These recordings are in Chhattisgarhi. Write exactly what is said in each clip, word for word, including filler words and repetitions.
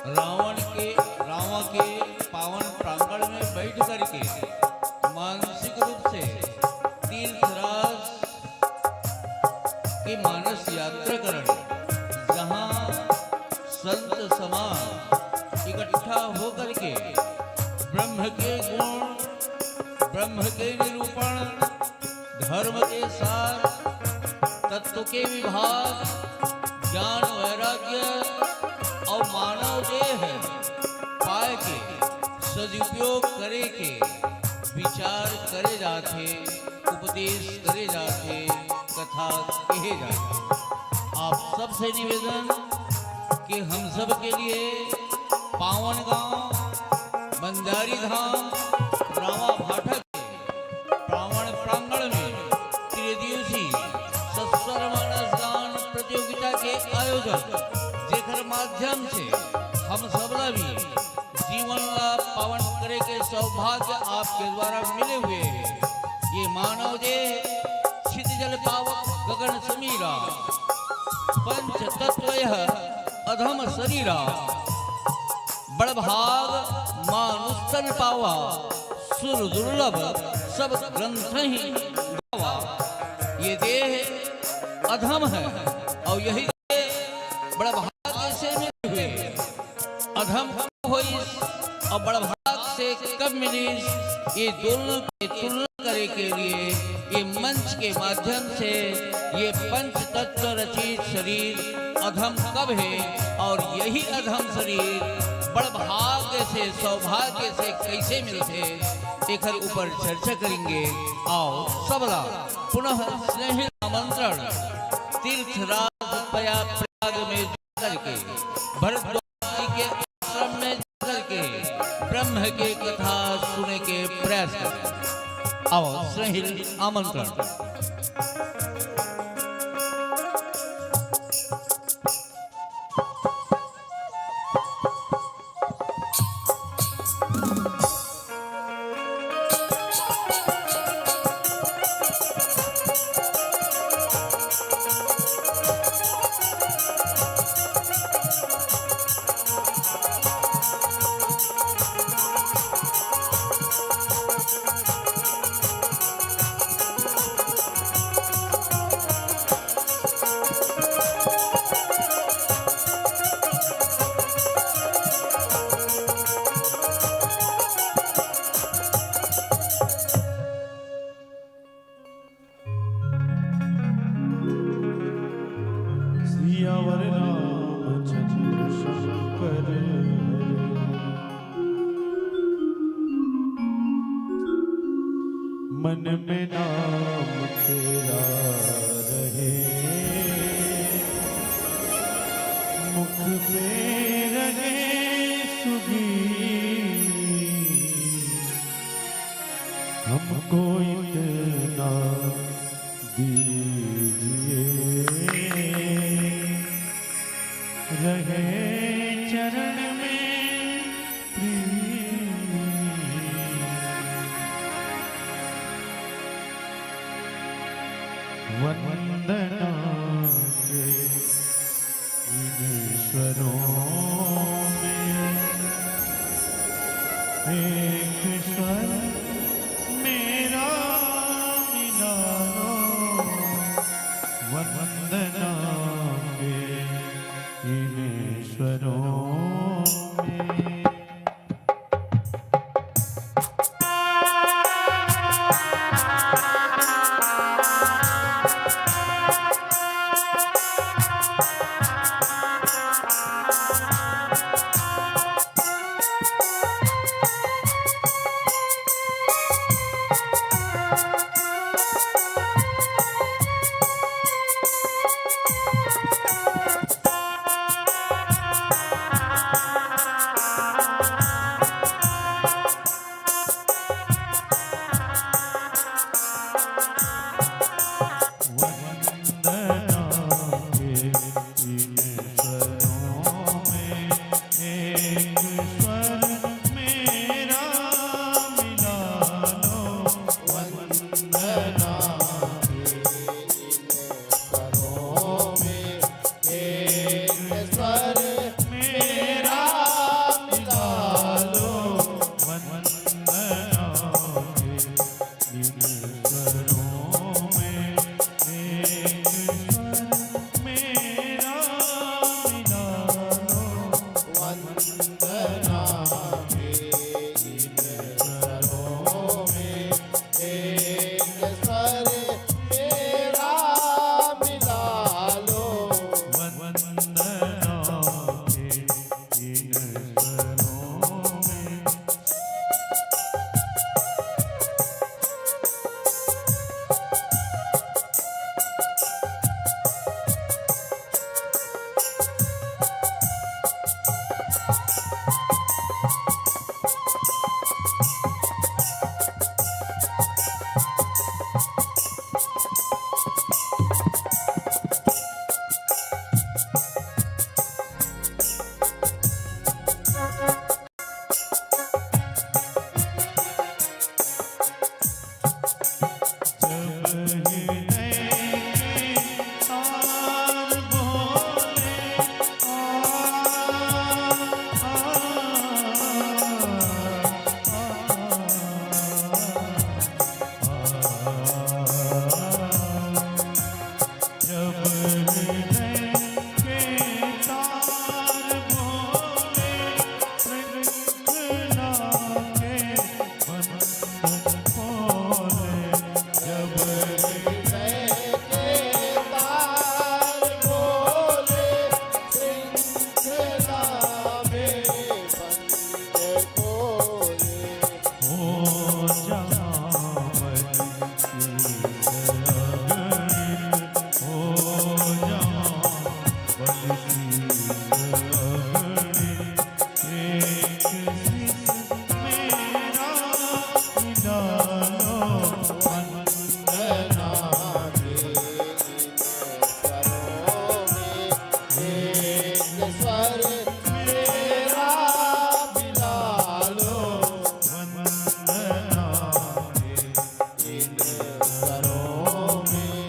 रावण के, रावण के पावन प्रांगण में बैठ करके मानसिक रूप से तीर्थराज की मानस यात्रा करण, जहाँ संत समाज इकट्ठा होकर के ब्रह्म के गुण, ब्रह्म के निरूपण, धर्म के सार, तत्व के विभाग, ज्ञान वैराग्य और मानव देह पाए के सदुपयोग करे के विचार करे जाथे, उपदेश करे जाथे, कथा कहे जाथे। आप सबसे निवेदन कि हम सब के लिए पावन गांव बंजारी धाम रावा भाटा के पावन प्रांगण में त्रिदिवसीय सत्सर मानस गान प्रतियोगिता के आयोजन, जेकर माध्यम से हम सबला भी जीवन ला पावन करे के सौभाग्य आपके द्वारा मिले हुए हे। ये मानव देह छित जल पावक गगन समीरा, पंच तत्व यह अधम शरीरा। बड़ भाग मानुष तन पावा, सुर दुर्लभ सब ग्रंथ ही गावा। ये देह अधम है और यही देह बड़ भाग्य से मिले हुए। अधम कब होइस और बड़ भाग से कब मिलिस, ये दोनों के तुलना करे के लिए ये मंच के माध्यम से ये पंच तत्व रचित शरीर अधम कब हे और यही अधम शरीर बड़ भाग्य से, सौभाग्य से कैसे मिलथे, एकर ऊपर चर्चा करेंगे। आओ सबला पुनः स्नेहिल आमंत्रण, तीर्थराज प्रयाग में करके भरद्वाज जी के आश्रम में जाकर के ब्रह्म के कथा सुने के प्रयास करें। आओ, स्नेहिल आमंत्रण। सियावर रामचंद्र शंकर हरे। मन में नाम तेरा रहे, मुख पे रहे सुगीत। हमको इतना दीजिए, रहे चरण में प्रीत। वंदना के इन स्वरों में एक स्वर मेरा मिला लो। वंदना के इन स्वरों में। वंदना के इन स्वरों में एक स्वर मेरा मिला लो। वंदना के इन स्वरों में जब हृदय के तार बोले, श्रृंखला के बंधन खोले। जब हृदय के तार बोले, श्रृंखला में बंधन खोले। हो जहाँ बंसी अगणित, हो जहाँ बंसी अगणित, एक शीश मेरा मिला लो। वंदना के इन स्वरों में एक स्वर मेरा मिला लो। वंदना के इन स्वरों में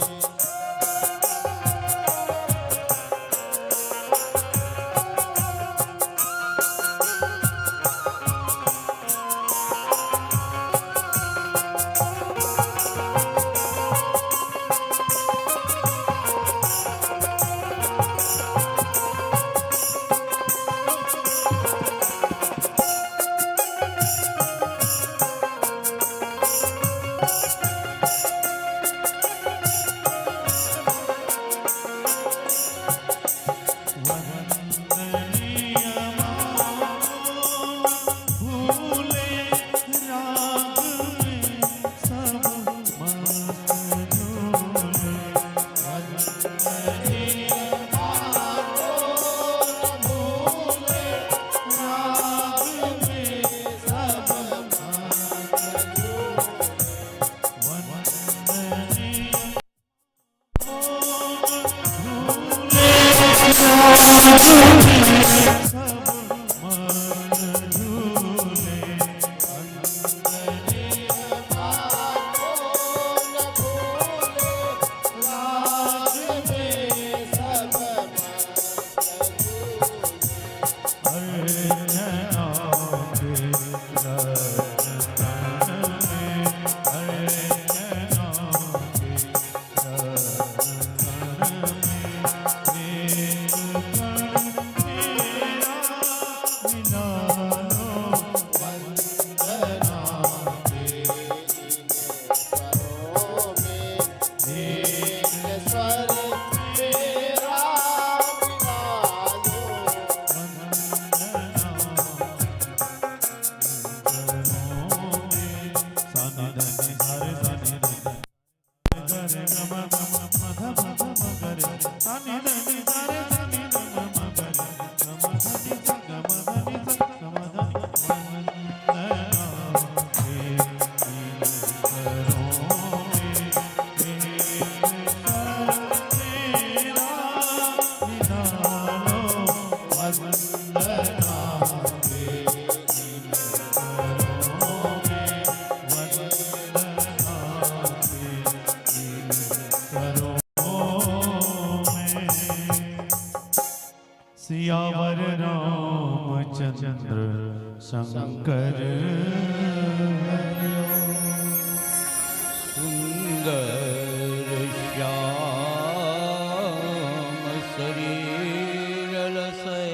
सियावर रामचंद्र शंकर। सुंदर श्याम शरीर लसै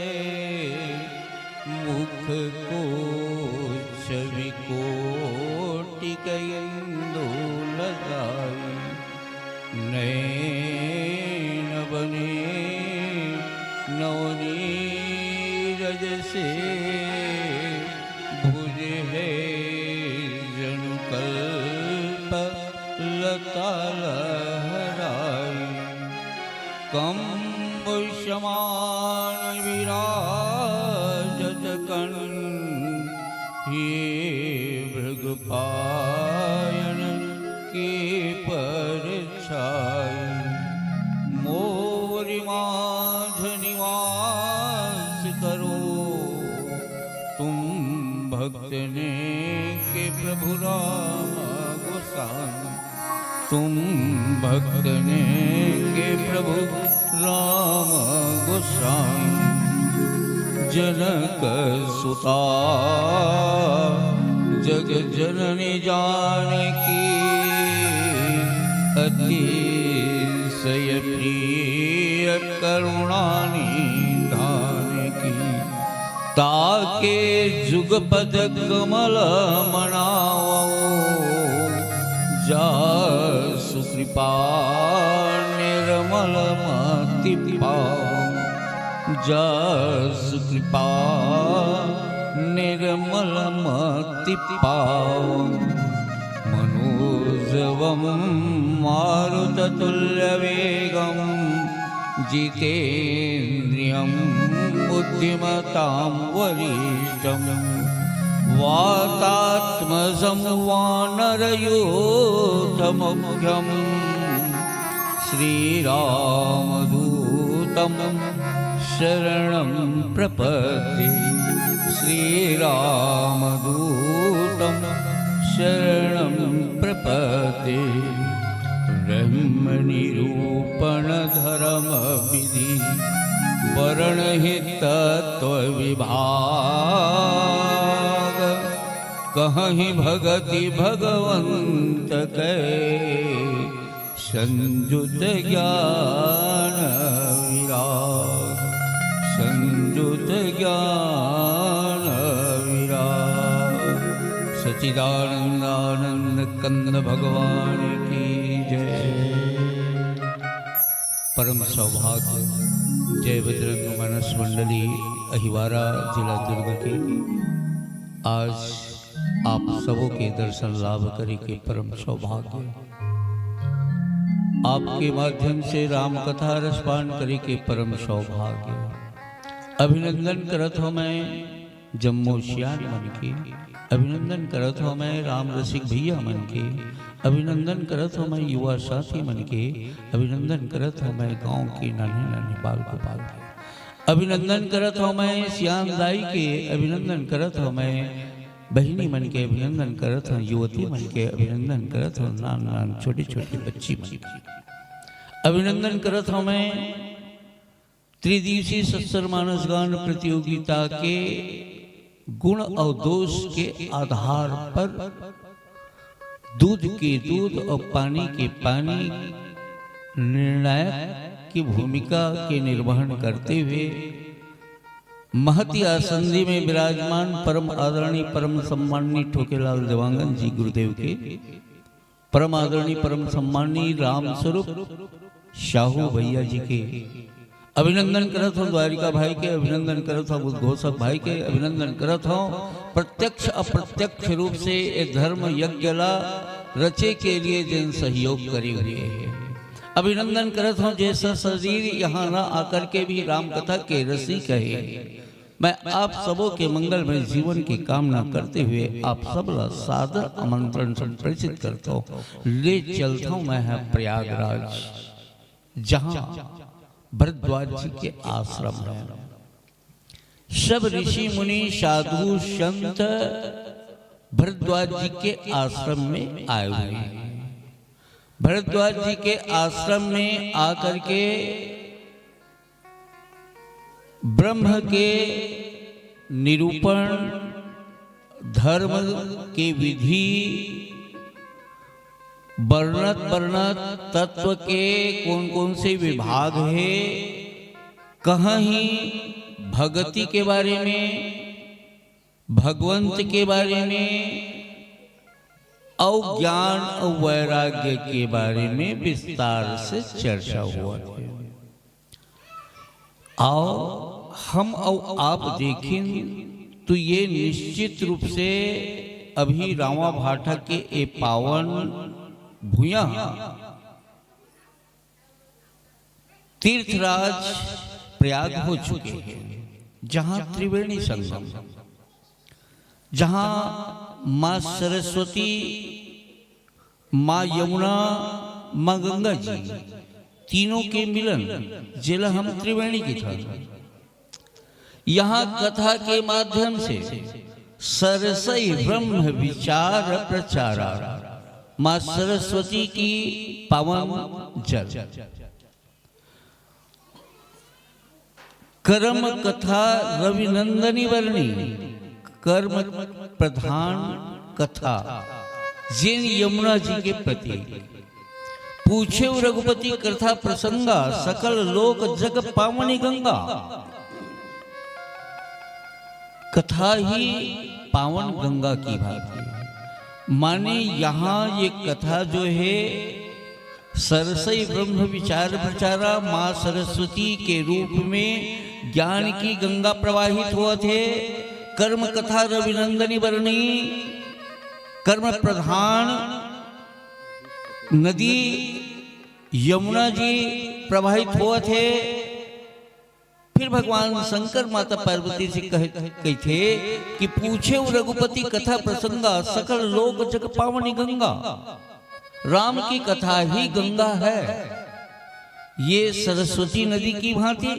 को छवि कोटि कइंदो लजाई। नैन बने नवनीरज से, भुज है जनु कल्प लता लहराई। कंब समान विराजत कंठ, हे भृगुपायन के परछाई। मोरि माझ निवास करो, तुम भक्त ने के प्रभु राम गोसाई। तुम भक्त ने के प्रभु राम गोसाई। जनक सुता जग जननी जानकी, अतिशय प्रिय करुणा निधान की। ताके जुगपद कमल मनावो, जासु कृपा निर्मल मति पावो। जासु कृपा निर्मल मति पावो। मनोजवं मारुततुल्यवेगं, जितेन्द्रियं बुद्धिमतां वरिष्ठं। वातात्मजं वानरयूथमुख्यं, श्रीरामदूतं शरणं प्रपद्ये। श्रीरामदूतं शरणं प्रपद्ये। ब्रह्म निरूपण धर्म विधि, वरण हित तत्व विभाग। कहहिं भगति भगवंत कै, संजुत ज्ञान विराग। संजुत ज्ञान विराग। सच्चिदानंद आनंद कंद भगवान की जय। परम सौभाग्य, जय बजरंग मानस मंडली अहिवारा, जिला दुर्ग की। आज आप सबों के दर्शन लाभ करे के परम सौभाग्य, आपके माध्यम से राम कथा रसपान करे के परम सौभाग्य। अभिनंदन करत हों मैं जम्मो सियान मन के, अभिनंदन करत हों मैं राम रसिक भैया मन के, अभिनंदन करत हों मैं युवा साथी मन के, अभिनंदन करत हों मैं गांव के नन्हे नन्हे बाल गोपाल के, अभिनंदन करत हों मैं सियान दाई के, अभिनंदन करत हों मैं बहिनी मन के, अभिनंदन करत हों युवती मन के, अभिनंदन करत हों नान नान छोटे छोटे बच्ची मन के, अभिनंदन करत हों मैं त्रिदिवसीय सत्सर मानस गान प्रतियोगिता के गुण अउ दोष के आधार पर दूध के दूध अउ पानी के पानी निर्णायक की भूमिका के निर्वहन करते हुए महती आसंदी में विराजमान परम आदरणीय परम सम्माननीय ठोकेलाल देवांगन जी गुरुदेव के परम आदरणीय परम सम्माननीय राम स्वरूप साहू भैया जी के अभिनंदन करत हों, द्वारिका भाई के अभिनंदन करत हों, उद्घोषक भाई के अभिनंदन करत हों, प्रत्यक्ष अप्रत्यक्ष रूप से ये धर्म यज्ञ ला रचे के लिए जिन सहयोग करे हुए हे, अभिनंदन करत हों। जैसा शरीर यहाँ ना आकर के भी राम कथा के रसिक हे, मैं आप सबों के मंगलमय जीवन की कामना करते हुए आप सब ला सादर आमंत्रण संप्रेषित करता हूँ। ले चलता हूँ मैं है प्रयागराज, जहाँ भरद्वाज जी के आश्रम है। सब ऋषि मुनि साधु संत भरद्वाज जी के आश्रम में आए हुए हैं। भरद्वाज जी के आश्रम में आकर के ब्रह्म के निरूपण, धर्म के विधि, वर्णत वर्णत तत्व के कौन कौन से विभाग हे, कहीं भगति के बारे में, भगवंत के बारे में अउ ज्ञान अउ वैराग्य के बारे में विस्तार से चर्चा होवत हे। अउ हम अउ आप देखिन तो ये निश्चित रूप से अभी रावाभाटा के ए पावन भुइयां तीर्थराज प्रयाग हो चुके हैं, जहां त्रिवेणी संगम, जहां मां सरस्वती, मां यमुना, मां गंगा जी तीनों के मिलन, जेला हम त्रिवेणी कथन। यहां कथा के माध्यम से सरसई ब्रह्म विचार प्रचारा, मां सरस्वती की पावन जल। कर्म कथा रविनंदनी बरनी, कर्म प्रधान कथा, जेन यमुना जी के प्रतीक। पूछे रघुपति कथा प्रसंगा, सकल लोक जग पावनी गंगा। कथा ही पावन गंगा की भांति, माने यहां ये कथा जो है, सरसई ब्रह्म विचार प्रचारा, मां सरस्वती के रूप में ज्ञान की गंगा प्रवाहित होवत हे। कर्म कथा रविनंदनी बरनी, कर्म प्रधान नदी यमुना जी प्रवाहित होवत हे। फिर भगवान शंकर माता पार्वती से कह, कहिथे कि पूछे रघुपति कथा प्रसंगा, सकल लोक जग पावनी गंगा। राम की कथा ही गंगा है। ये सरस्वती नदी की भांति,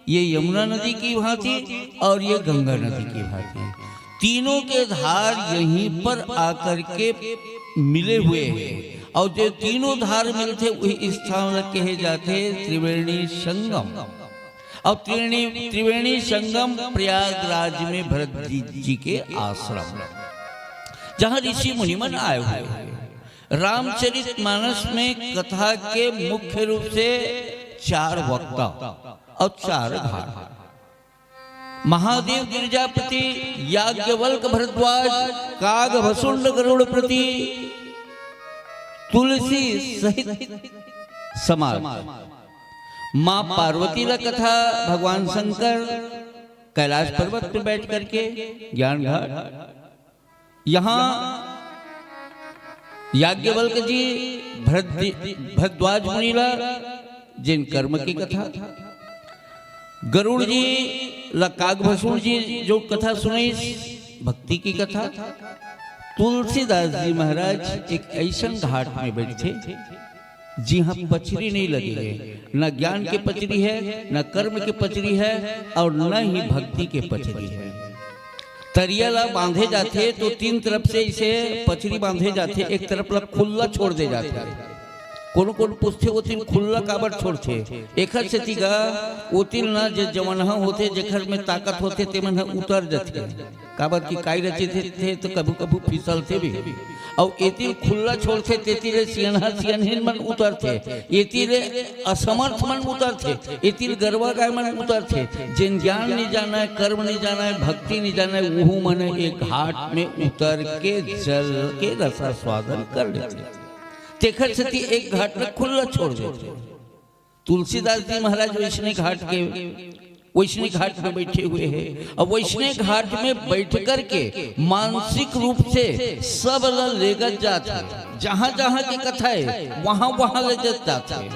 ये यमुना नदी की भांति और ये गंगा नदी की भांति, तीनों के धार यहीं पर आकर के मिले हुए हैं। और जो तीनों धार मिलथे, वही स्थान ला कहे जाथे त्रिवेणी संगम। और त्रिवेणी, त्रिवेणी संगम प्रयागराज में भरत जी, जी के आश्रम, जहां ऋषि मुनिमन आए हुए हैं। रामचरित मानस में कथा के मुख्य रूप से चार वक्ता और चार घाट। महादेव गिरिजापति, याज्ञवल्क भरद्वाज, काग भसुंड गरुड़पति, तुलसी सहित समाज। मां पार्वती ला कथा भगवान शंकर कैलाश पर्वत पे बैठ करके ज्ञान घाट। यहां याज्ञवल्क जी भरद्वि-, भरद्वाज मुनि ला जेन कर्म की कथा, गरुड़ जी ला कागभसुण जी जो कथा सुनइस भक्ति की कथा, तुलसीदास जी महाराज एक अइसन घाट में बैठे जिहां पचरी नहीं लगे हे, न ज्ञान के पचरी है, न कर्म के पचरी है और न ही भक्ति के पचरी है। तरिया ला बांधे जाथे तो तीन तरफ से इसे पचरी बांधे जाथे, एक तरफ ला खुल्ला छोड़ दे जाथे। कोनो कोनो पूछथे, "ओतिन खुल्ला काबर छोड़थे?" एखर सेती गा, ओतिन ना जे जवनहा होथे, जेखर में ताकत होथे, तेमन ह उतर जथे। काबर कि काई रचित हे, तो कभू कभू फिसलथे भी। अउ एतिल खुल्ला छोड़थे, तेतिल सियनहा सियनहिन मन उतरथे, एतिल असमर्थ मन उतरथे, एतिल गरवा गाय मन उतरथे। जेन ज्ञान नहीं जाना है, कर्म नहीं जाना है, भक्ति नहीं जाना है, वहू मन एक घाट में उतर के जल के रसास्वादन कर लेथे। तेखर सेती एक घाट में खुल्ला छोड़ देथे। तुलसीदास जी महाराज वैष्णव घाट के, वैष्णव घाट में बैठे हुए हैं। अब वैष्णव घाट में बैठ करके मानसिक रूप से सब ल लेगत जात है, जहां जहां की कथा है, वहां वहां ले जात जात है।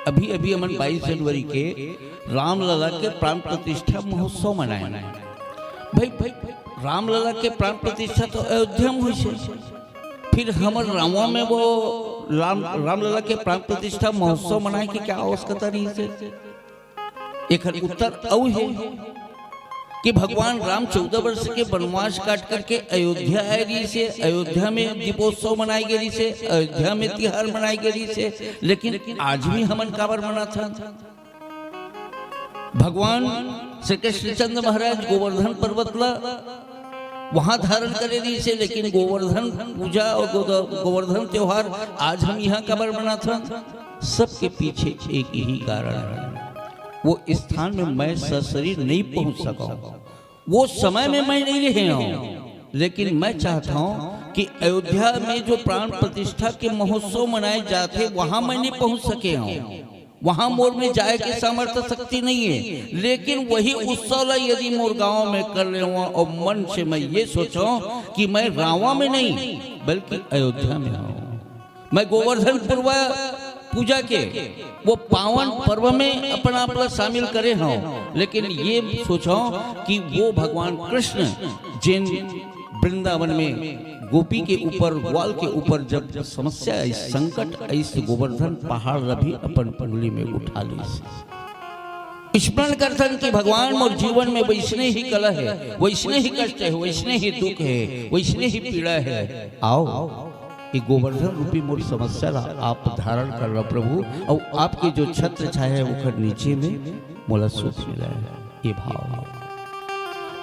अभी अभी हमन बाईस जनवरी के रामलला के प्राण प्रतिष्ठा महोत्सव मनाए। भाई, भाई, रामलला के प्राण प्रतिष्ठा तो अयोध्या में हुई है, फिर हमर रावा में वो राम, रामलला के प्राण प्रतिष्ठा महोत्सव मनाए के क्या आवश्यकता रहिसे? एकर उत्तर अउ हे कि भगवान राम चौदह वर्ष के वनवास काट करके अयोध्या आए रहिसे, अयोध्या में दीपोत्सव मनाए गे रहिसे, अयोध्या में तिहार मनाए गे रहिसे, लेकिन आज भी हमन काबर मनाथन? भगवान श्री कृष्णचंद्र महाराज गोवर्धन पर्वत ला वहां धारण करे रहिसे, लेकिन गोवर्धन पूजा और गो-, गोवर्धन त्योहार आज हम यहां काबर मनाथन? सबके पीछे एक ही कारण है, वो स्थान में मैं सशरीर नहीं पहुंच सका हूं। वो समय में मैं नहीं रहे हूँ, लेकिन मैं चाहता हूँ कि अयोध्या में जो प्राण प्रतिष्ठा के महोत्सव मनाए जाते, वहां मैं नहीं पहुंच सके हूँ। वहां मोर में जाए के सामर्थ्य शक्ति नहीं है, लेकिन वही उत्सव ला यदि मोर गांव में कर ले हुआ और मन से मैं ये सोचूं कि मैं रावा में नहीं, बल्कि अयोध्या में हूँ। मैं गोवर्धन पूर्वा पूजा के वो पावन पर्व में अपन आप ला शामिल करे हूँ, लेकिन ये सोचूं कि वो भगवान कृष्ण जिन वृंदावन में गोपी के ऊपर, ग्वाल के ऊपर जब समस्या आई, संकट आई, तो गोवर्धन पहाड़ ला भी अपन उंगली में उठा लीस। स्मरण करथन कि भगवान, मोर जीवन में वैसने ही कलह है, वैसने ही कष्ट है, वैसने ही दुख है, वैसने ही पीड़ा है। आओ, ये गोवर्धन रूपी मोर समस्या ला आप धारण कर लो प्रभु, और आपके जो छत्र छाया है ओकर नीचे में मोला सुख मिला है। ये भाव है।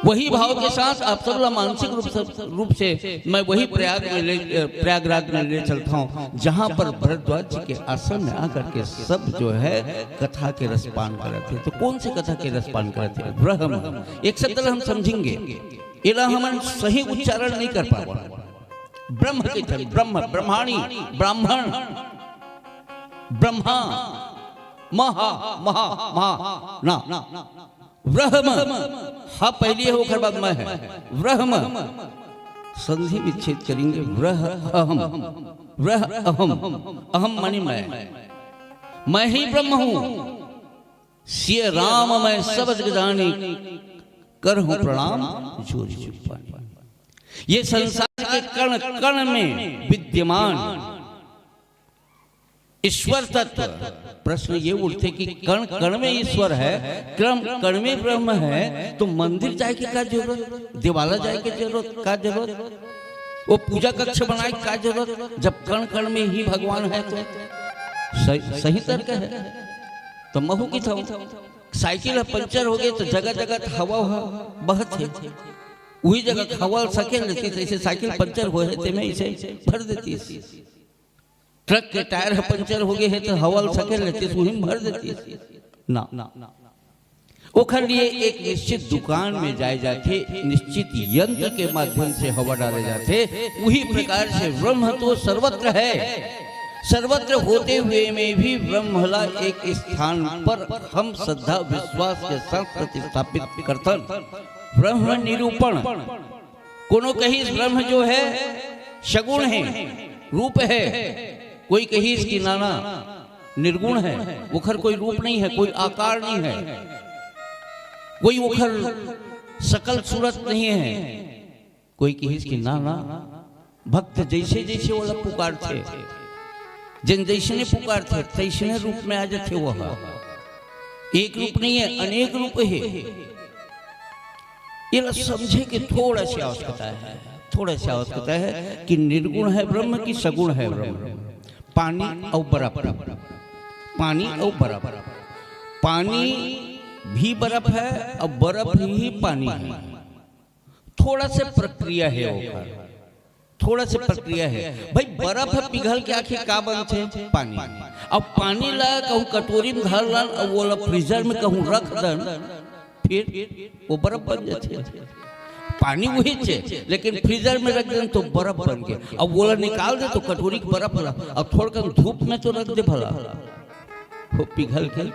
वही भाव के साथ आप सब ला मानसिक रूप से, रूप से मैं वही प्रयाग में ले, प्रयागराज में ले चलता हूँ, जहाँ पर भरद्वाज जी के आश्रम में आकर के सब जो है कथा के रसपान करते हैं। तो कौन से कथा के रसपान करते हैं? ब्रह्म। एक शब्द ला हम समझेंगे, एला हमन सही उच्चारण नहीं कर पाबो। ब्रह्म के थे, ब्रह्म, ब्रह्माणी, ब्राह्मण, ब्रह्मा, महा, महा, महा, ना, ब्रह्म, हा पहली है, ओकर बाद मैं है। ब्रह्म, संधि विच्छेद करेंगे, ब्रह अहम, ब्रह अहम, अहम माने मैं, मैं ही ब्रह्म हूँ। सिय राम मैं सब जग जानी, करहूँ प्रणाम जोरि जुग पानी। ये संसार के कण कण में विद्यमान ईश्वर तत्व। प्रश्न ये उठते कि कण कण में ईश्वर है, कण कण में ब्रह्म है, तो मंदिर जाए के का जरूरत, देवाला जाए के जरूरत, का जरूरत, वो पूजा कक्ष बनाए के का जरूरत, जब कण कण में ही भगवान है तो सही, सही तर्क है। तो महू की था, साइकिल ह पंचर हो गए तो जगह जगह हवा ह बहत है, वही जगह हवा सकेल लेती, जैसे साइकिल पंचर हो है, तेमे इसे भर देती। ट्रक के टायर ह पंचर हो गए है तो हवा सकेल लेती, वही भर देती ना। ओखर लिए एक निश्चित दुकान में जाए जाथे, निश्चित यंत्र के माध्यम से हवा डाले जाथे। उही प्रकार से ब्रह्म तो सर्वत्र है, सर्वत्र होते हुए में भी ब्रह्म ला एक स्थान पर हम श्रद्धा विश्वास के साथ प्रतिस्थापित करथन। ब्रह्म निरूपण। कोनो कहिस ब्रह्म जो है सगुण है, रूप है, कोई कहिस कि ना ना, निर्गुण है, ओखर कोई रूप नहीं है, कोई आकार नहीं है, कोई ओखर सकल सूरत नहीं है। कोई कहिस कि ना ना, भक्त जैसे जैसे ओला पुकारथे, जेन जैसने पुकारथे तैसने रूप में आ जाथे। वह एक रूप नहीं है, अनेक रूप है। ये समझे कि थोड़ा सी आवश्यकता है, थोड़ा सी आवश्यकता है कि निर्गुण है ब्रह्म कि सगुण है ब्रह्म। पानी और बर्फ, पानी और बर्फ, पानी भी बर्फ है और बर्फ ही पानी है। थोड़ा से प्रक्रिया है ओकर, थोड़ा से प्रक्रिया है भाई। बर्फ पिघल के आखिर का बनथे? पानी। अब पानी ला कहूँ कटोरी में धर लन, अब ओला फ्रीजर में कहूँ रख दन, फिर वो बर्फ बन जाथे। पानी वही चे, लेकिन फ्रीजर में रख दन तो बर्फ बन गए। अब ओला निकाल दे तो कटोरी के बर्फ ला, अब थोड़कन धूप में तो रख दे भला, वो पिघल के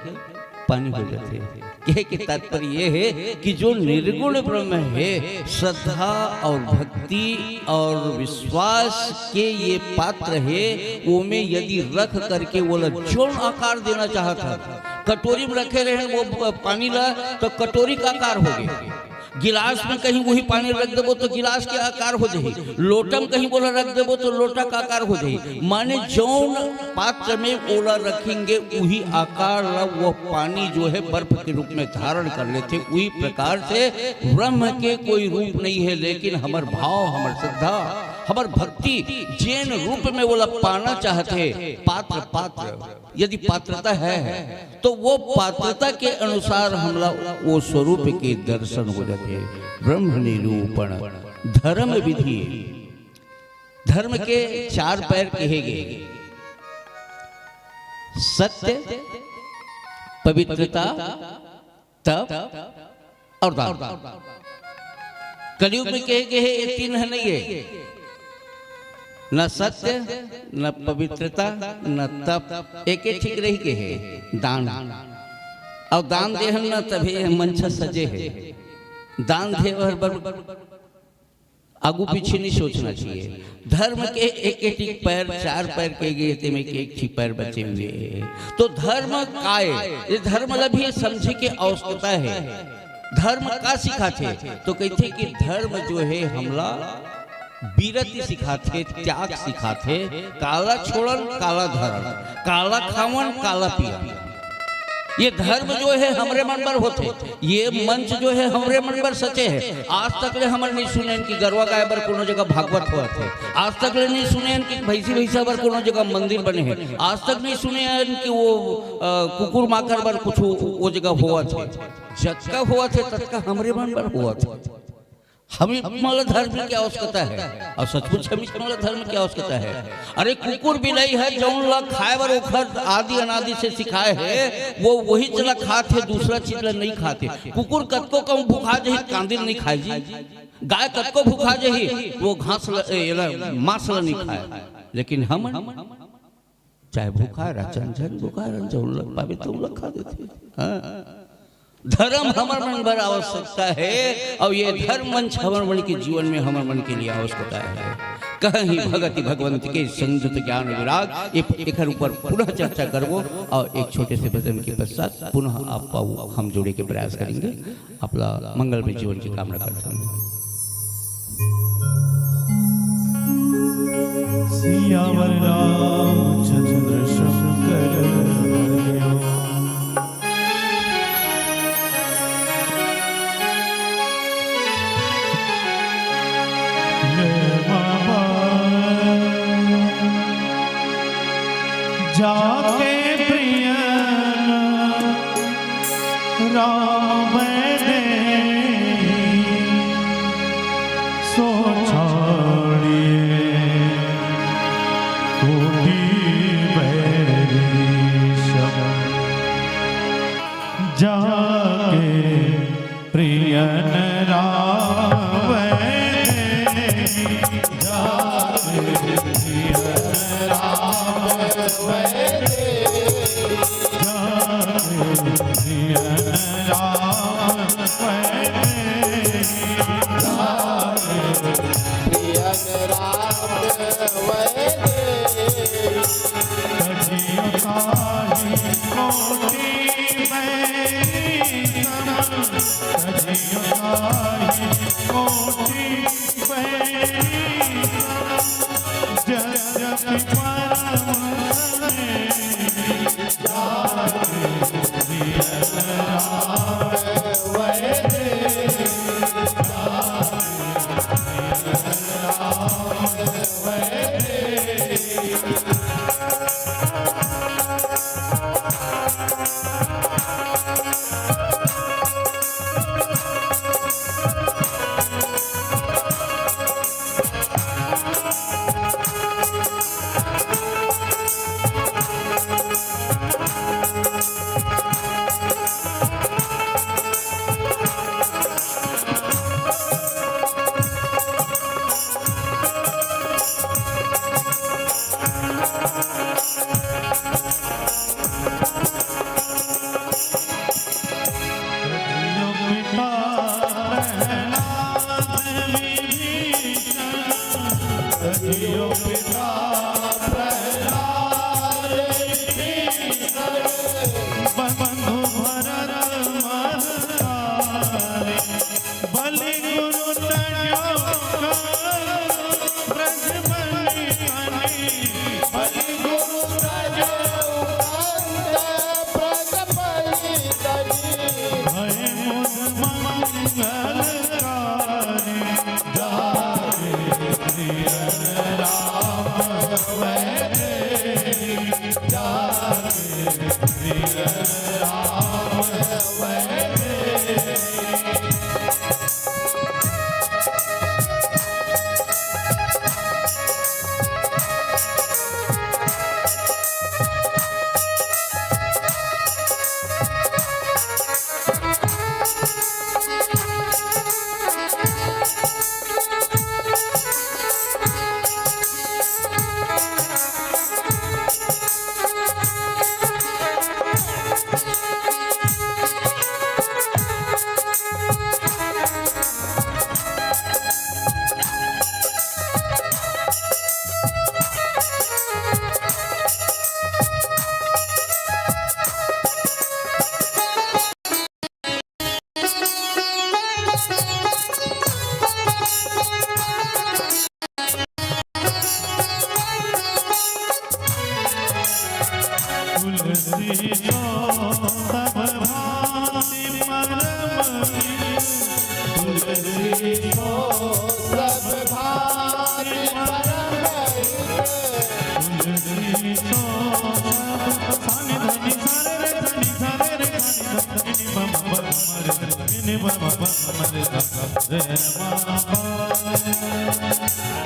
पानी हो जाथे। कहे के तात्पर्य ये है कि जो निर्गुण ब्रह्म है, श्रद्धा और भक्ति और विश्वास के ये पात्र है, ओमे यदि रख करके ओला जोन आकार देना चाहत है, कटोरी में रखे रहे वो पानी ला, तो कटोरी का आकार हो गए। गिलास में कहीं वही पानी रख देबो तो गिलास के आकार हो जाही, लोटा में कहीं ओला रख देबो तो लोटा का आकार हो जाही। माने जौन पात्र में ओला रखेंगे, वही आकार ला वो पानी जो है बर्फ के रूप में धारण कर लेथे। वही प्रकार से ब्रह्म के कोई रूप नहीं है, लेकिन हमर भाव, हमर श्रद्धा, हमर भक्ति जेन रूप में ओला पाना चाहथे, पात्र, पात्र यदि पात्रता है, तो वो पात्रता के अनुसार हमला वो स्वरूप के दर्शन हो जाथे। ब्रह्म निरूपण धर्म विधि, धर्म के चार पैर कहे गए, सत्य, पवित्रता, तप और दान। कलयुग में कहे गे हे, ये तीन ह नइ हे, न सत्य, न पवित्रता, न तप, एके ठीक रहि गे हे, दान। अउ दान देहन न, तभे ये मंच सजे हे। दान दे बर आगू पीछे नहीं सोचना चाहिए। धर्म के एक एक पैर, चार पैर के गे, तेमे के एक ही पैर बचे हुए हे। तो धर्म काय, ये धर्म ला भी समझे के आवश्यकता हे। धर्म का सिखाथे? तो कहथे कि धर्म जो हे, हमला बीरती सिखाथे, त्याग सिखाथे, काला छोड़न, काला धरन, काला खावन, काला पियन। ये धर्म जो हे, हमरे मन बर होथे, ये मंच जो हे, हमरे मन बर सचे हे। आज तक ले हमन नहीं सुनेन कि गरवा गाय बर कोनो जगह भागवत होवत हे, आज तक ले नहीं सुनेन कि भैंसी भैंसा बर कोनो जगह मंदिर बने हे, आज तक नहीं सुनेन कि वो, अ, कुकुर माकर बर कुछ वो, वो जगह होवत हे। जतका होवत हे, ततका हमरे मन बर होवत हे। हमी मन ला धर्म के आवश्यकता हे, अउ सचमुच हमी मन ला धर्म के आवश्यकता हे। अरे, कुकुर बिलाई हे, जउन ला खाय बर ओखर आदि अनादि से सिखाय हे, वो वही ला खात हे, दूसरा चीज ला नहीं खात हे। कुकुर कतको कहूं भुखा जही, कांदी नहीं खाय जी। गाय कतको भुखा जही, वो घास ला, ए, एला, मांस ला नहीं खाय। लेकिन हमन चाहे भुखा रहचन, झन भुखा रहचन, जउन ला पाबे तउन ला खा देथे। हाँ। धर्म हमर मन बर आवश्यकता हे, अउ ये धर्म मंच हमर मन के जीवन में हमर मन के लिए आवश्यकता हे। कहीं भगति भगवंत के संयुत ज्ञान विराग, ए-, एकर ऊपर पुनः चर्चा करबो, अउ एक छोटे से भजन के पश्चात पुनः आप पाऊ हम जुड़े के प्रयास करेंगे। आपला मंगलमय जीवन की कामना करता हूँ। सियावर रामचंद्र शंकर हरिओम। ले बाबा जाके प्रियन राम वैदेही सो छाड़िए कोटि बैरी सब। जाके प्रियन राम वैदेही, जाके प्रियन राम वैदेही, जाके प्रियन राम वैदेही, जाके प्रियन राम वैदेही। कजियो ताहि कोटि बैरी सम, कजियो ताहि कोटि बैरी सम, जस जस परम स्नेही जाके जियत राम वैदेही।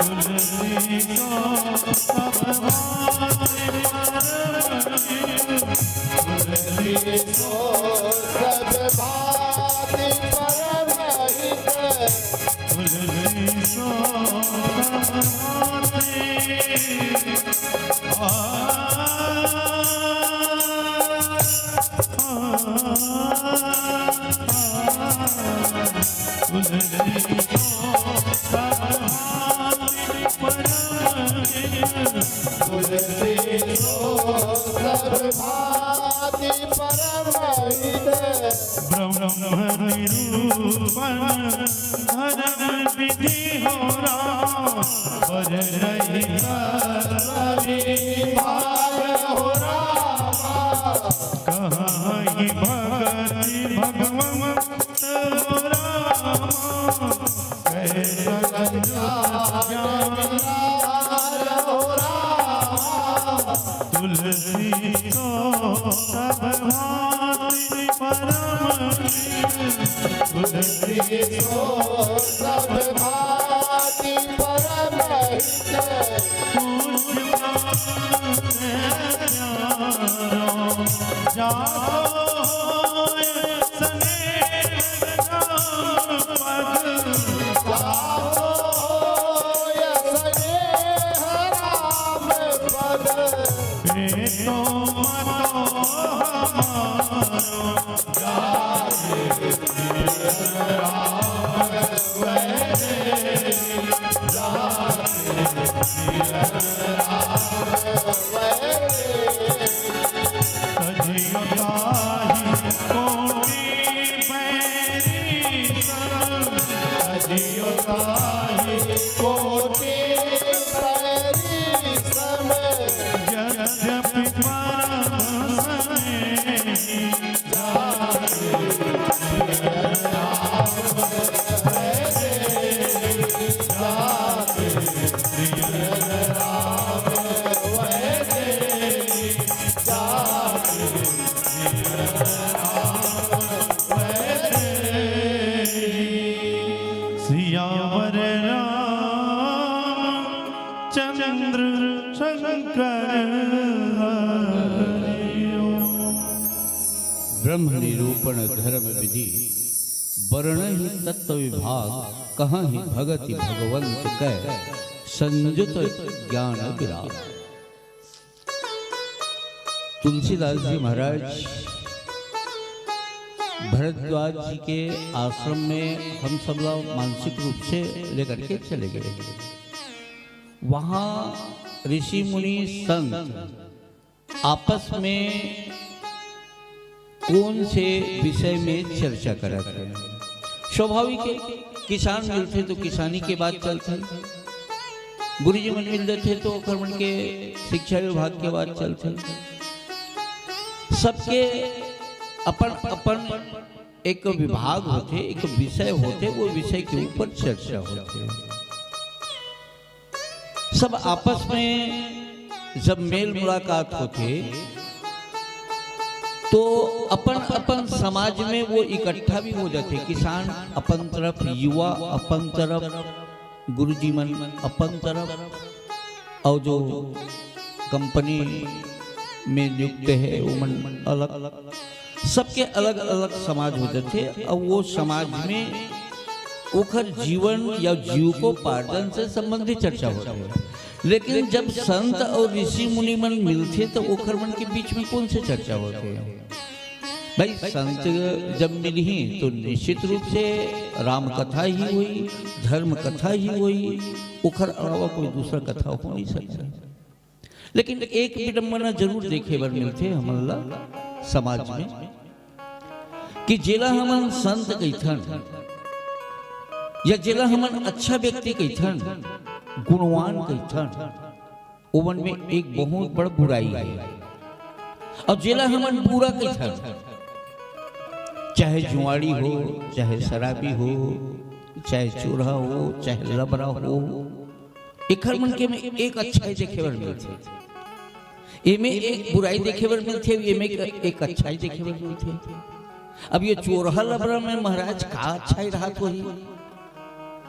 तुलसी को सब भांति परम हित। तुलसी को सब भांति परम हित। तुलसी को सब भांति, आ, आ, आ, तुलसी को सब भांति परम हित। तुलसी को सब भांति परम हित। ब्रह्म निरूपण धर्म विधि हो राम, पर नहीं कवि भाग हो राम। कहाँ ही भगति भगवंत हो राम, कैसा ज्ञान हो राम। तुलसी को सब भांति परम हित। तुलसी को सब भांति परम हित। पूज्य प्राण प्यारो, जागो होय स्नेह राम पद। जागो होय स्नेह राम पद। भेदो मतो हमारो, जागे सिय राम वह देवी। जागे सिय राम वह देवी। तजियो ताहि कोटि बैरी सम। तजियो ताहि कोटि बैरी सम। यद्यपि परम स्नेही। सियावर रामचंद्र शंकर हरि ओम। ब्रह्म निरूपण धर्म विधि, बरनहि तत्व विभाग, कहहिं भगति भगवंत कै, संजुत ज्ञान विराग। तुलसीदास जी महाराज भरद्वाज जी के आश्रम में हम सब लोग मानसिक रूप से लेकर के चले गए। वहाँ ऋषि मुनि संत आपस में कौन से विषय में चर्चा करत हे? स्वाभाविक है, किसान मिलथे तो किसानी के बात चलथे, गुरुजी मन मिल देथे तो ओकर मन के शिक्षा विभाग के बात चलथे। सबके अपन अपन एक विभाग होथे, एक विषय होथे, वो विषय के ऊपर चर्चा होथे। सब आपस में जब मेल मुलाकात होथे तो अपन अपन समाज में वो इकट्ठा भी हो जाथे। किसान अपन तरफ, युवा अपन तरफ, गुरुजी मन अपन तरफ, और जो कंपनी में नियुक्त है वो मन अलग, सबके अलग अलग समाज हो जाथे। और वो समाज में ओखर जीवन या जीविकोपार्जन से संबंधित चर्चा होथे। लेकिन जब संत और ऋषि मुनि मन मिलथे तो ओखर मन के बीच में कौन से चर्चा होथे? भाई, संत जब मिलही तो निश्चित रूप से राम कथा ही होही, धर्म कथा ही होही, ओखर अलावा कोई दूसरा कथा हो नहीं सकता। लेकिन एक विडंबना जरूर देखे बर मिलथे हमन ला समाज में, कि जेला हमन संत कहिथन या जेला हमन अच्छा व्यक्ति कहिथन, गुणवान कहिथन, ओमन में एक बहुत बड़ बुराई है। और जेला हमन बुरा कहिथन, चाहे जुआड़ी हो, चाहे शराबी हो, चाहे चोरहा हो, चाहे लबरा हो, एखर मन के में एक अच्छाई देखे बर मिलथे, एमे एक बुराई देखे बर मिलथे, एमे एक, एक अच्छाई देखे बर मिलथे। अब ये चोरहा लबरा में महाराज का अच्छाई रहत होही,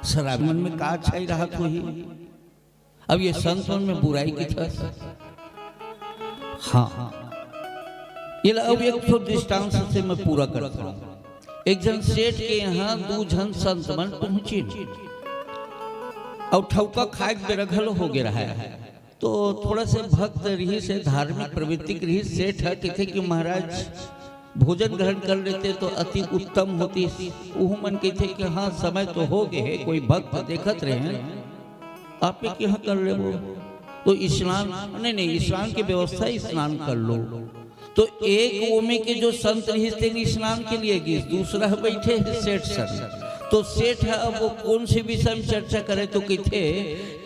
शराबी मन में का अच्छाई रहत होही, अब ये संत मन में बुराई किथस। हाँ, ये ला अब एक ठो दृष्टांत से मैं पूरा करता हूँ। एक झन सेठ के यहाँ दू झन संत मन पहुंचिन, अउ ठौका खाए के बेरा घलो हो गे रहय। तो थोड़ा से भक्त रिहिस हे, धार्मिक प्रवृत्ति के रिहिस। सेठ ह कहिथे कि महाराज, भोजन ग्रहण कर लेते तो अति उत्तम होतिस। उहू मन कहिथे कि हाँ, समय तो हो गे हे, कोई भक्त देखत रहे हैं, आप ही के यहाँ कर लेबो। तो स्नान, नहीं, नहीं, स्नान की व्यवस्था, स्नान कर लो। तो एक ओमे के जो संत रिहिस तेन स्नान के लिए गिस, दूसरा ह बइठे हे सेठ संग। तो सेठ ह अब वो कोन से विषय में चर्चा करे, तो कहिथे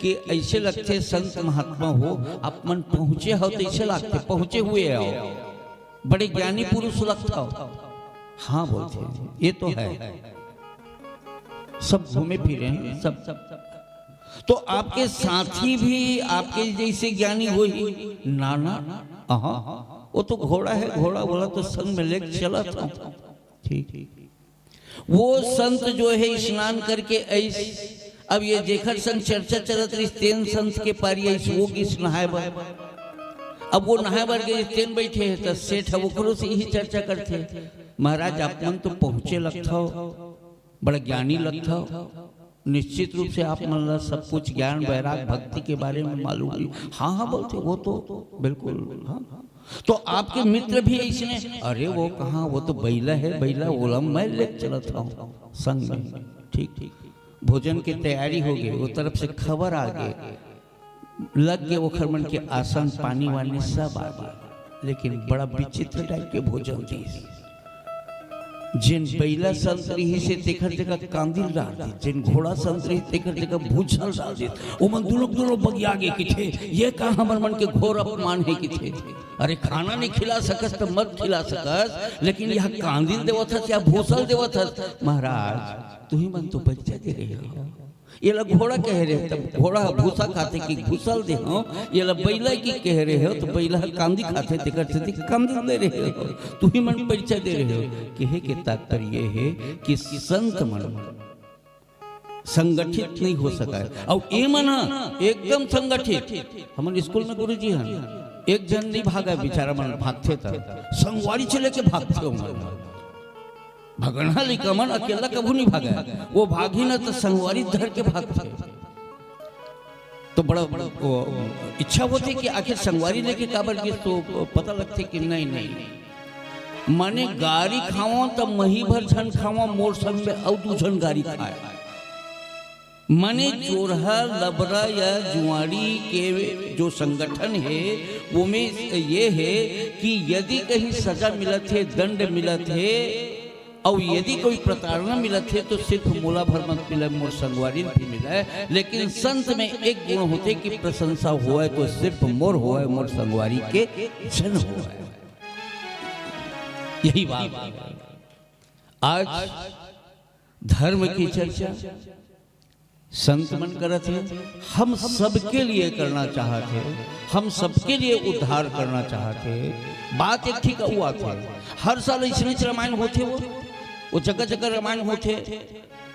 कि अइसे लगथे संत महात्मा हो, आप मन पहुंचे हो तो अइसे लगथे, पहुंचे हुए हो, बड़े ज्ञानी पुरुष लगथव। हाँ बोलथे, ये तो है, सब घूमे फिरे हैं, सब। तो आपके साथी भी आपके जइसे ज्ञानी होही? ना, ना, अहाँ, वो तो घोड़ा हे, घोड़ा वाला तो संग में लेके चलत हंव। ठीक, वो संत जो हे स्नान करके अइस, अब ये जेखर संग चर्चा चलत रहिस, तेन संत के पारी अइस, वो गिस नहाय बर। अब वो नहाय बर गे, तेन बइठे हे, त सेठ ह ओकरो से इही चर्चा करथे, महाराज, आप मन तो पहुंचे लगथव, बड़ा ज्ञानी लगथव, निश्चित रूप से आप मन ला सब कुछ ज्ञान, वैराग, भक्ति के बारे में मालूम हे। हाँ, हाँ, बोलथे, वो तो बिल्कुल, हाँ। तो आपके मित्र भी अइसने, अरे वो कहाँ, वो तो बइला हे, बइला, ओला मैं ले चलत हंव संग में। ठीक, ठीक। भोजन के तैयारी हो गे, वो तरफ से खबर आ गे, लग गे ओखर मन के आसन, पानी वानी सब आ गे, लेकिन बड़ा विचित्र टाइप के भोजन दिस। जेन बइला संत रिहिस हे, तेखर जगह कांदिल डाल दिस, जेन घोड़ा संत रिहिस, तेखर जगह भूसल डाल दिस। ओमन दूनों, दूनों बगिया गे, कहिथे, "ये का हमर मन के घोर अपमान हे," कहिथे। "अरे, खाना नहीं खिला सकस त मत खिला सकस, लेकिन यह कांदिल देवत हस या भूसल देवत हस?" महाराज, तुही मन तो परिचय दे रहे हो। ये ला घोड़ा कहे रहे, त घोड़ा ह भूसा खाथे कि भूसल दे हो, ये ला बइला कि कहे रहे हो, त बइला ह कांदी खाथे, तेकर सेती कांदी दे रहे हो, तुही मन परिचय दे रहे हो। कहे के तात्पर्य ये हे कि संत मन संगठित नहीं हो सकय, अउ ए मन ह एकदम संगठित। हमन स्कूल में गुरुजी हन, एक झन नहीं भागय, बेचारा मन भागथे त संगवारी चले के भागथे ओमन। भगना लइका मन अकेला कभू नहीं भागय, वो भागही न त संगवारी धर के भागथे। तो बड़ा, बड़ा वो इच्छा होथे कि आखिर संगवारी लेके काबर गिस, तो पता लगथे कि नहीं, नहीं, माने गारी खावं त मही भर झन खावं, मोर संग में अउ दू झन गारी खाय। माने चोरहा, लबरा या जुआड़ी के जो संगठन हे, वो में ये हे कि यदि कहीं सजा मिलत हे, दंड मिलत हे, अउ यदि कोई प्रताड़ना मिलत हे, तो सिर्फ मोला भर मत मिलय, मोर संगवारी ल भी मिलय। लेकिन संत में एक गुण होथे कि प्रशंसा होवय, तो सिर्फ मोर होवय, मोर संगवारी के झन होवय। यही बात। आज धर्म की चर्चा संत मन करत हे, हम सबके लिए करना चाहत हे, हम सबके लिए उद्धार करना चाहत हे। बात एक ठीक अउ आथे, हर साल अइसनेच रामायण होथे, वो, वो जगह जगह रामायण होथे।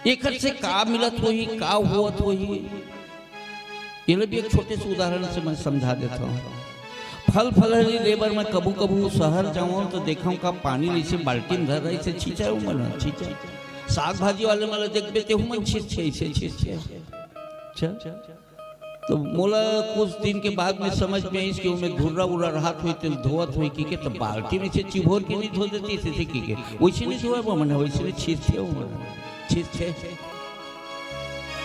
एकर से का मिलत होही, का होवत होही, ये भी एक छोटे से उदाहरण से मैं समझा देता हूँ। फल फलहरी ले बर मैं कभू कभू शहर जावं त देखंव का पानी ल अइसे बाल्टी में धर रहे, अइसे छींचय, उमन छींचय। साग भाजी वाले मन ल देखबे, तेहू मन छींचथे, अइसे छींचथे। अच्छा, तो मोला कुछ दिन के बाद में समझ में आइस कि ओमे धुर्रा उर्रा रहत होही, तेला धोवत होही कहिके, त बाल्टी में से चिभोर के नहीं धो देतिस, अइसे कहिके, वइसे नहीं धोवय वो मन, वइसे नहीं छींचथे वो मन, छींचथे।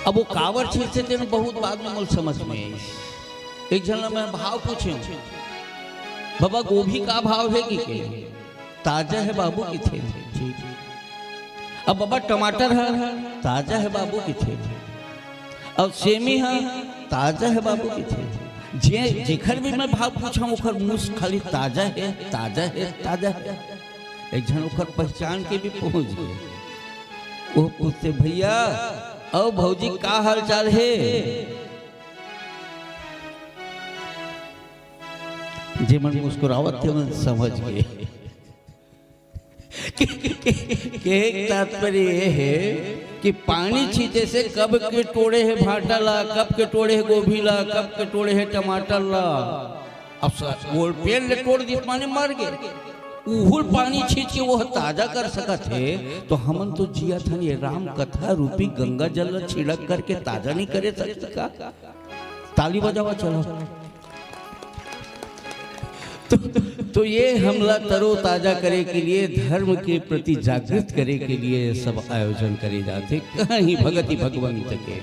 अब वो काबर छींचथे, तेन बहुत बाद में मोला समझ में आइस। एक झन ला मैं भाव पूछेंव, "बाबा, गोभी का भाव हे?" कहिके, "ताजा हे बाबू," कहिथे। ठीक। "अब बाबा, टमाटर ह?" "ताजा हे बाबू," कहिथे। "अब सेमी ह?" "ताजा हे बाबू," कहिथे। जे, जेखर भी मैं भाव पूछंव, ओखर मुंह से खाली "ताजा हे, ताजा हे, ताजा हे।" एक झन ओखर पहचान के भी पहुंच गे। वो पूछथे, "भैया, अउ भौजी, का हाल चाल हे?" जे मन मुस्कुरावत हे, मन समझ गे। के एक तात्पर्य ये है कि पानी छींचे से कब के टोड़े हे भांटा ला, कब के टोड़े हे गोभी ला, कब के टोड़े हे टमाटर ला। अब स-, वो पेड़ ले टोड़ दिस माने मर गे। उहुल पानी छींच के वो ताजा कर सकत हे, तो हमन तो जियत हन ये राम कथा रूपी गंगा जल ल छिड़क करके ताजा नहीं करे सकत का? ताली बजावा चलो। तो, तो ये हमला तरोताजा करे के लिए, धर्म के प्रति जागृत करे के लिए सब आयोजन करे जाथे। कहीं भगति भगवंत के,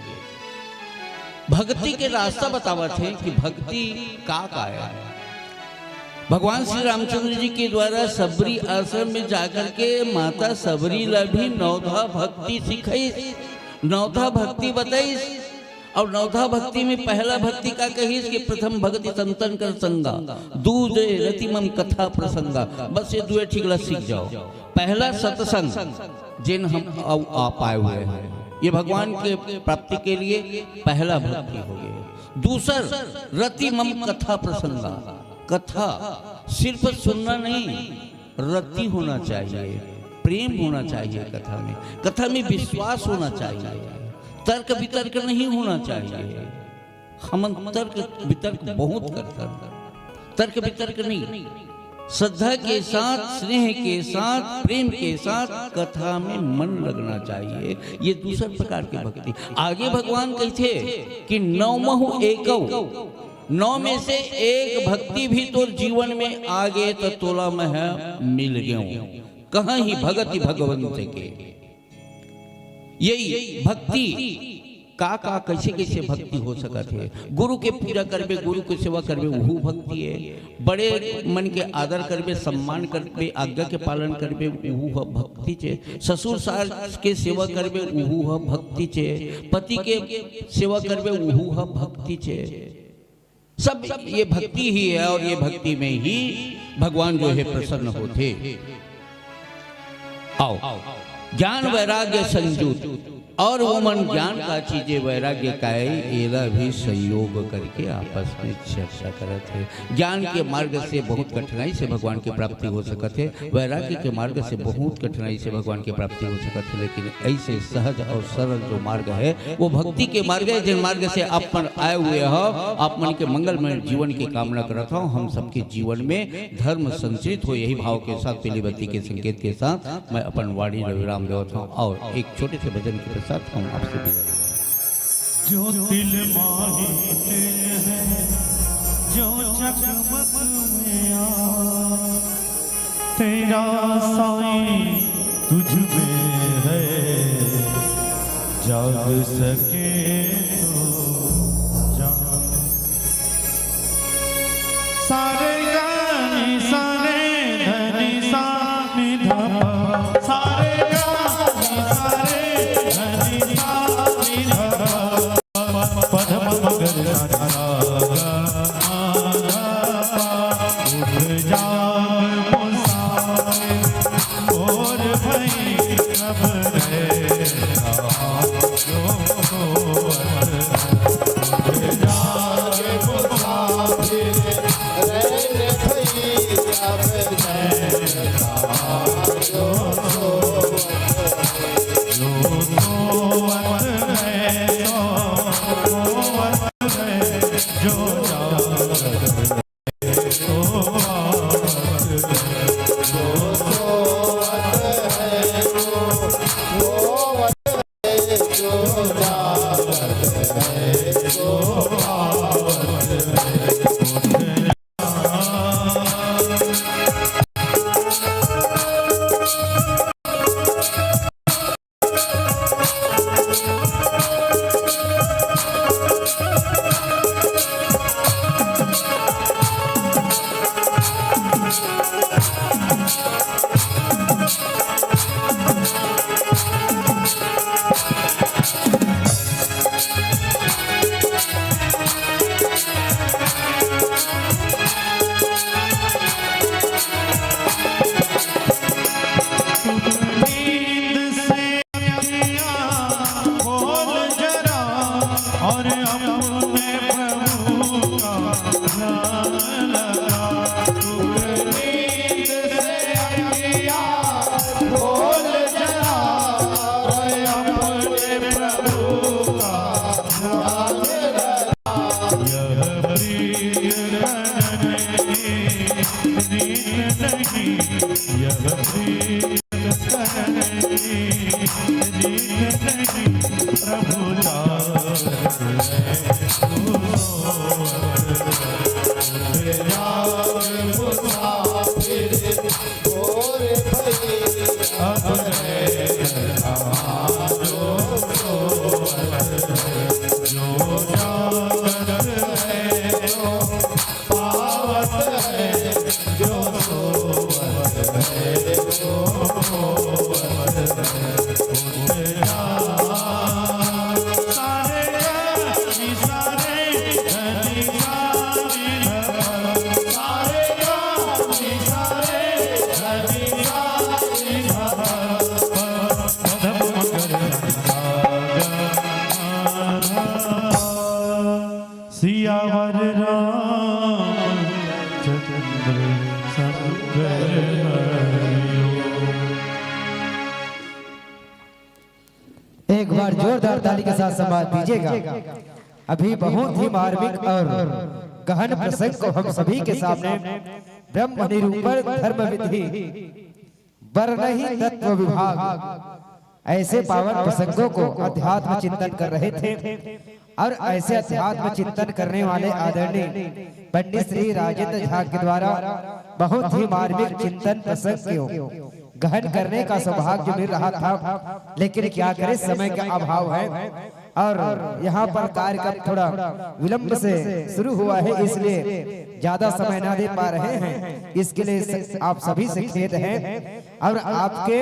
भक्ति के रास्ता बतावत हे कि भक्ति का का है। भगवान श्री रामचंद्र जी के द्वारा सबरी आश्रम में जाकर के माता सबरी ला भी नवधा भक्ति सिखाइस, नवधा भक्ति बताइस। और नवधा भक्ति में पहला भक्ति का कहिस कि प्रथम भक्ति संतन कर संगा, दूजे रति मम कथा प्रसंगा। बस ये दुए ठीक ला सीख जाओ। पहला सत्संग, जिन हम अउ आ पाए हुए हैं, ये भगवान के प्राप्ति के लिए पहला भक्ति हो गई। दूसर रति मम कथा प्रसंगा, कथा सिर्फ सुनना नहीं, रति होना चाहिए, प्रेम होना चाहिए कथा में, कथा में विश्वास होना चाहिए, तर्क वितर्क नहीं होना चाहिए। हमन तर्क वितर्क बहुत करथन, तर्क वितर्क नहीं, श्रद्धा के साथ, स्नेह के साथ, प्रेम के साथ कथा में मन लगना चाहिए। ये दूसर प्रकार की भक्ति। आगे भगवान कहते कि नवमहु एकौ, नौ में से एक भक्ति भी तोर जीवन में आगे तो तोला मैं मिल गयो। कहाँ ही भगति भगवंत के, यही भक्ति का का, कैसे कैसे भक्ति हो सकत हे? गुरु के पूजा करबे, गुरु के सेवा करबे, उहू भक्ति हे। बड़े मन के आदर करबे, सम्मान करबे, आज्ञा के पालन करबे, उहू ह भक्ति चे। ससुर सास के सेवा करबे, उहू ह भक्ति चे। पति के सेवा करबे, उहू ह भक्ति चे। सब ये भक्ति ही है और ये भक्ति में ही भगवान जो है प्रसन्न होथे। आओ, ज्ञान वैराग्य संयुत, और वो मन ज्ञान का चीजे वैराग्य का है, एला भी संयोग करके आपस में चर्चा करत हे। ज्ञान के मार्ग से बहुत कठिनाई से भगवान की प्राप्ति हो सकत हे, वैराग्य के मार्ग से बहुत कठिनाई से भगवान की प्राप्ति हो सकत हे, लेकिन ऐसे सहज और सरल जो मार्ग है, वो भक्ति के मार्ग है, जिन मार्ग से आप मन आए हुए हो। आप मन के मंगलमय जीवन की कामना करत हूँ। हम सबके जीवन में धर्म संचरित हो, यही भाव के साथ पीली बत्ती के संकेत के साथ मैं अपन वाणी ल विराम देवत हूँ और एक छोटे से भजन के पश्चात हम आपसे विदा लेंगे। जो तिल माही तिल है, जो चकमक में आ, तेरा साईं तुझ में है, जाग सके तो जाग। सारे गानी सारे धनी सा नि ध प, सारे गानी सारे धनी सा नि ध प, पधम मगर सा गा मा गा पा। उठ जाग मुसाफिर, और भई कब रहे जो सोवत। उठ जाग मुसाफिर, रहे भई कब रहे जो सोवत। जो सोवत है तो सोवत है, जो जागत यह प्रीत करण की रीत नहीं, यह प्रीत करण की रीत नहीं, प्रभु जाग रहे तू सोवत रहे, जाग मुसाफिर। सियावर रामचंद्र शंकर हरिओ। एक बार जोरदार ताली के साथ संवाद दीजिएगा। अभी बहुत ही मार्मिक और गहन प्रसंग को हम सभी के सामने ब्रह्म निरूपण धर्म विधि वर्णही तत्व विभाग ऐसे पावन प्रसंगों को अध्यात्म चिंतन कर रहे थे और ऐसे अध्यात्म चिंतन करने वाले आदरणीय पंडित श्री राजेंद्र झा के द्वारा बहुत ही मार्मिक चिंतन प्रसंग को गहन करने का सौभाग्य मिल रहा था, लेकिन क्या करें, समय का अभाव है और यहाँ पर कार्यक्रम थोड़ा विलंब से शुरू हुआ है, इसलिए ज्यादा समय ना दे पा रहे हैं। इसके लिए स-, आप सभी से खेद है और आपके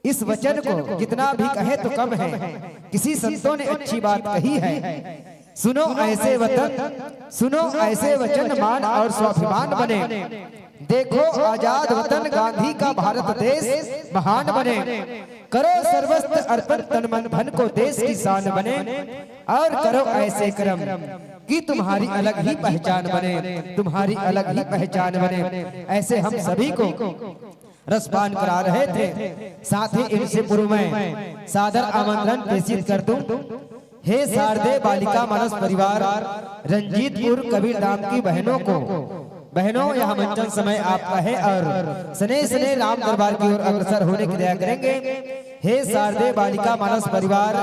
इस वचन को जितना भी कहे तो कम है। किसी संतों ने अच्छी बात कही है, सुनो ऐसे वतन, सुनो ऐसे वचन, मान और स्वाभिमान बने। देखो आजाद वतन गांधी का भारत देश महान बने। करो सर्वस्व अर्पण, तन मन धन को देश की शान बने। और करो ऐसे कर्म कि तुम्हारी अलग ही पहचान बने, तुम्हारी अलग ही पहचान बने। ऐसे हम सभी को रसपान करा रहे थे। साथ ही इनसे पूर्व मैं सादर आमंत्रण प्रेषित कर दूं। हे शारदे बालिका मानस परिवार, रंजीतपुर कबीरधाम की बहनों को, बहनों, यह मंचन समय आपका है और स्नेह स्नेह राम दरबार की ओर अग्रसर होने की दया करेंगे। हे शारदे बालिका मानस परिवार,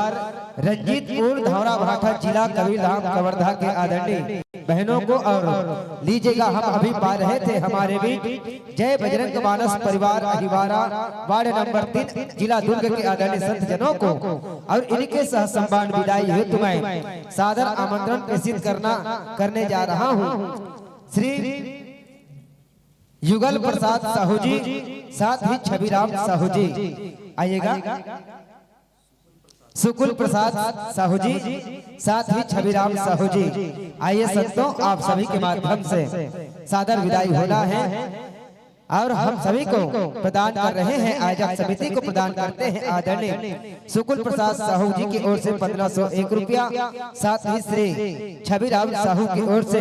रंजीतपुर धौरा भाटा, जिला कबीरधाम कवर्धा के आदरणीय बहनों को और लीजिएगा, हम अभी पा रहे थे हमारे बीच जय बजरंग मानस परिवार अहिवारा, वार्ड नंबर तीन, जिला दुर्ग के आदरणीय संत जनों को और इनके सह सम्मान विदाई हेतु मैं सादर आमंत्रण प्रेषित करना, करने जा रहा हूँ। श्री युगल प्रसाद साहू जी, साथ ही छविराम साहू जी आइएगा। सुकुल प्रसाद साहू जी, साथ ही छविराम साहू जी, आइए संतों, आप सभी के माध्यम से सादर विदाई होना है और हम सभी को प्रदान कर रहे हैं, आयोजक समिति को प्रदान करते हैं आदरणीय सुकुल प्रसाद साहू जी की ओर से पन्द्रह सौ एक रुपया, साथ ही श्री छविराम साहू की ओर से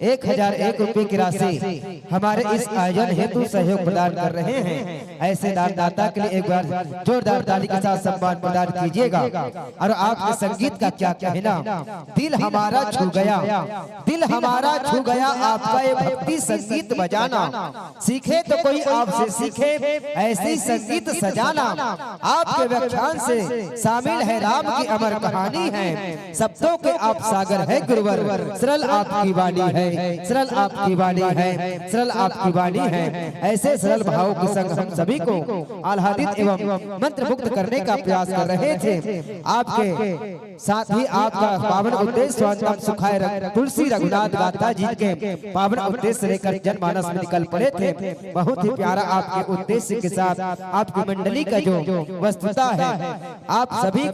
एक हजार एक रुपये की राशि हमारे इस आयोजन हेतु सहयोग प्रदान कर रहे हैं। ऐसे दानदाता के लिए एक बार जोरदार ताली के साथ सम्मान प्रदान कीजिएगा। और आपके संगीत का क्या कहना, दिल हमारा छू गया, दिल हमारा छू गया आपका ये भक्ति संगीत बजाना। सीखे तो कोई आपसे सीखे ऐसी संगीत सजाना। आपके व्याख्यान से शामिल है राम की अमर कहानी है। शब्दों के आप सागर है गुरुवर, सरल आपकी वाणी है, सरल आपकी वाणी है, सरल आपकी वाणी है। ऐसे सरल भावों के संग हम सभी को आह्लादित एवं मंत्रमुग्ध करने का प्रयास कर रहे थे। आपके साथ ही आपका पावन उद्देश्य स्वांतम सुखाय रघु-, तुलसी रघुनाथ गाथा जी के पावन उद्देश्य लेकर जनमानस में निकल पड़े थे। बहुत ही प्यारा आपके उद्देश्य के साथ आपकी मंडली का जो वस्तुता है, आप सभी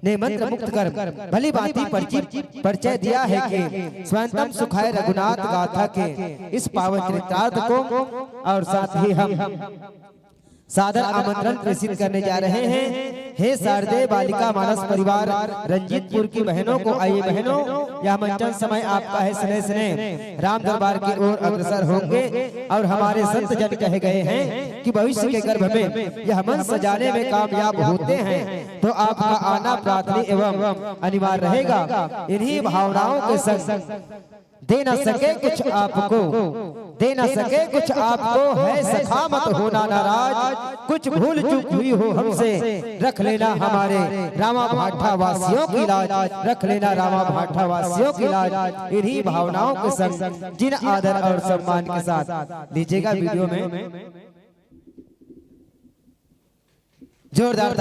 ने मंत्र मुक्त कर भली भांति परिचय, परिचय दिया है कि स्वांतम सुखाय रघुनाथ गाथा के इस पावन चरित्रार्थ को, और साथ ही हम सादर आमंत्रण प्रेषित करने जा रहे हैं। हे शारदीय बालिका मानस परिवार रंजीतपुर की बहनों को, आइए बहनों, यह मंचन समय आपका है। स्नेह स्नेह राम दरबार की ओर अग्रसर होंगे और हमारे संत जन कहे गए हैं कि भविष्य के गर्भ में यह मंच सजाने में कामयाब होते हैं तो आपका आना प्रार्थना एवं अनिवार्य रहेगा। इन्हीं भावनाओं के संग दे न सके कुछ आपको, दे न सके कुछ आपको, है सखावत होना नाराज। कुछ भूल चूक हुई हो हमसे, रख लेना हमारे रामा भाठा वासियों की लाज, रख लेना रामा भाठा वासियों की लाज। इन्हीं भावनाओं के संग जिन आदर और सम्मान के साथ लीजिएगा वीडियो में जोरदार